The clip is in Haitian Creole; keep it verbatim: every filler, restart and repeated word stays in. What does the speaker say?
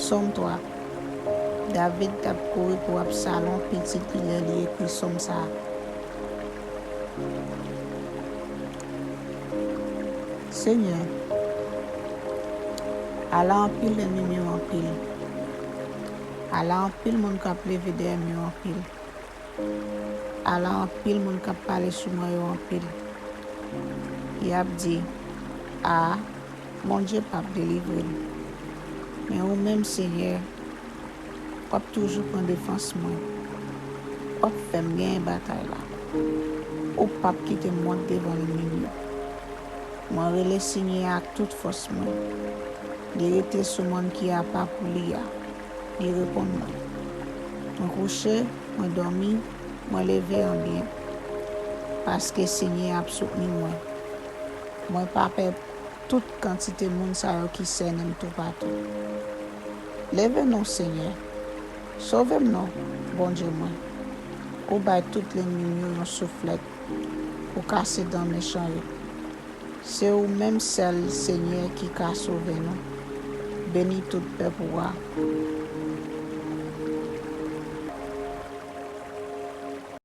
Sòm twa. David t ap kouri pou Absalon, pitit li, lè li ekri sòm sa a. Senyè, ala anpil lènmi m yo anpil. Ala anpil moun k ap leve dèyè m yo anpil. Ala anpil moun k ap pale sou mwen yo anpil. Y ap di, a, Bondye p ap delivre l. Men ou menm, Senyè, w ap toujou pran defans mwen. W ap fè m genyen batay la. Ou p ap kite m wont devan lènmi m yo. Mwen rele Senyè a ak tout fòs mwen. Li rete sou mòn ki apa pou li a. Li reponn mwen. Mwen kouche, mwen dòmi, mwen leve an byen. Paske Senyè a ap soutni mwen. Mwen pa pè tout kantite moun sa yo ki sènen m toupatou. Leve non, Senyè. Sove m non, Bondye mwen. Ou bay tout lènmi m yo yon souflèt. Ou kase dan mechan yo. Se ou menm sèl, Senyè, ki ka sove nou. Beni tout pèp ou a.